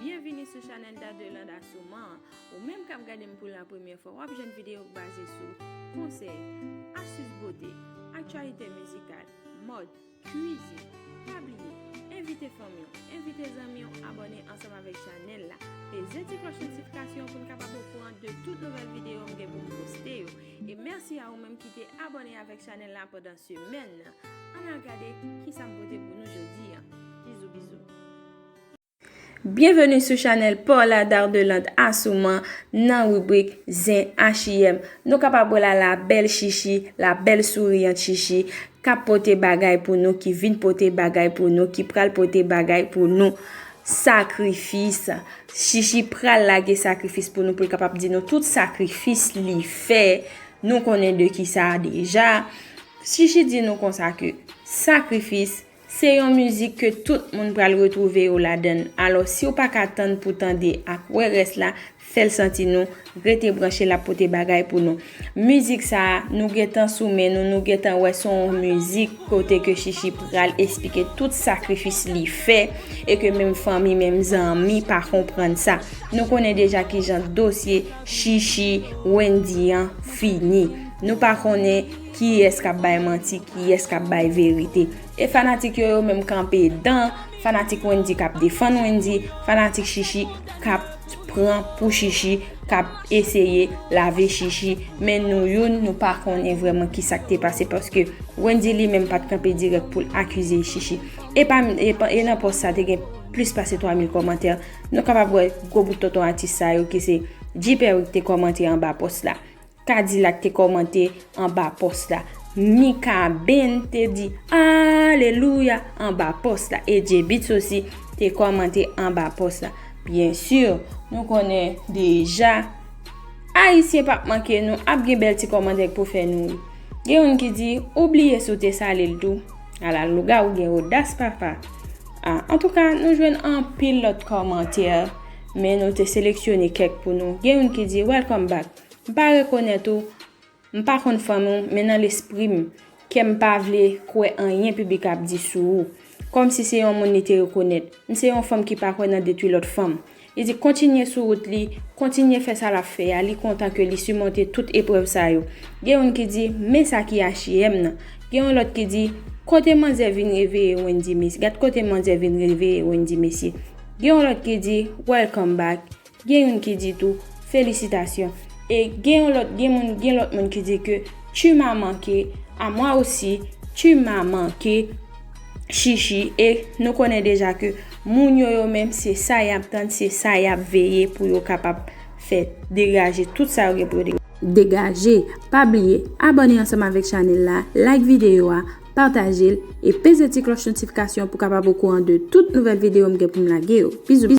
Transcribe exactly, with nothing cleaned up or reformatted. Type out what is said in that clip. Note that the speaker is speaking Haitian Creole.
Byenvini sou chanèl Dadeland Asouman. Ou menm k ap gade m pou la premyè fwa, w ap jwenn videyo k baze sou konsèy, astis bote, aktyalite mizikal, mòd, kwizin. Pa bliye, envite fanmi w, envite zanmi w abòne ansanm avèk chanèl la. Peze ti klòch notifikasyon pou n kapab okouran de tout nouvèl videyo m gen pou m poste yo. E mèsi a ou menm ki te abòne avèk chanèl la pandan semèn nan. Ann al gade kisa m pote pou nou jodi a. Bizou, bizou. Byenveni sou chanèl Paula Dardeland Asouman nan ribrik Zen H I M. Nou kapab wè la la bèl Chichi, la bèl souriant Chichi, k ap pote bagay pou nou, ki vin pote bagay pou nou, ki pral pote bagay pou nou. Sakrifis. Chichi pral lage sakrifis pou nou, pou l kapab di nou tout sakrifis li fè. Nou konnen de kisa deja. Chichi di nou konsa ke sakrifis se yon mizik ke tout moun pral retwouve yo ladan l. Alò, si w pa ka tann pou tande ak wè rès la, fè l santi nou, rete branche, l ap pote bagay pou nou. Mizik sa a, nou gentan sou men nou, nou gentan wè se yon mizik kote ke Chichi pral esplike tout sakrifis li fè e ke menm fanmi, menm zanmi pa konprann sa. Nou konnen deja kijan dosye Chichi, Wendy an fini. Nou pa konnen kiyès k ap bay manti, kiyès k ap bay verite. E fanatik yo, yo menm kanpe dan, fanatik Wendy k ap defann Wendy, fanatik Chichi k ap pran pou Chichi, k ap eseye lave Chichi. Men nou youn, nou pa konnen vrèman kisa k te pase, paske Wendy li menm pa t kanpe dirèk pou l akize Chichi. E pa, e pa, e nan pòs sa te gen plis pase twa mil kòmantè. Nou kapab wè gwo bout tonton atis sa yo ki se G Perry ki te kòmante anba pòs la. Kadilak te kòmante anba pòs la. Mikaben te di alelouya anba pòs la. E J-Beatz osi te kòmante anba pòs la. Byen si, nou konnen deja, Ayisyen p ap manke, nou ap gen bèl ti kòmantè pou fè nou ri. Gen youn ki di, ou bliye si w te sale l tou. Ala lougawou gen odas papa. A, antouka, nou jwenn anpil lòt kòmantè, men nou te seleksyone kèk pou nou. Gen youn ki di, welcome back. M pa rekonèt ou, m pa konn fanmi w, men nan lespri m, kè m pa vle kwè anyen piblik ap di sou ou. Kòmsi se yon moun li te rekonèt. M se yon fanm ki pa kwè nan detwi lòt fanm. Li di kontinye sou wout li, kontinye fè sa l ap fè a, li kontan ke li simonte tout eprèv sa yo. Gen youn ki di, men sa ki H I M nan. Gen yon lòt ki di, kote manzè vin reveye Wendy mesye. Gad kote manzè vin reveye Wendy mesye. Gen yon lòt ki di, welcome back. Gen youn ki di tou, felisitasyon. E gen yon lòt, gen moun, gen lòt moun ki di ke tu m'as manqué, à moi aussi, tu m'as manqué, Chichi. E nou konnen deja ke moun yo, yo menm, se sa y ap tann, se sa y ap veye pou yo kapab fè degaje tout sa yo gen pou yo degaje. Degaje. Pa bliye, abòne ansanm avèk chanèl la, like videyo a, pataje l e peze ti klòch notifikasyon pou kapab okouran de tout nouvèl videyo m gen pou m lage yo. Bizou, bizou.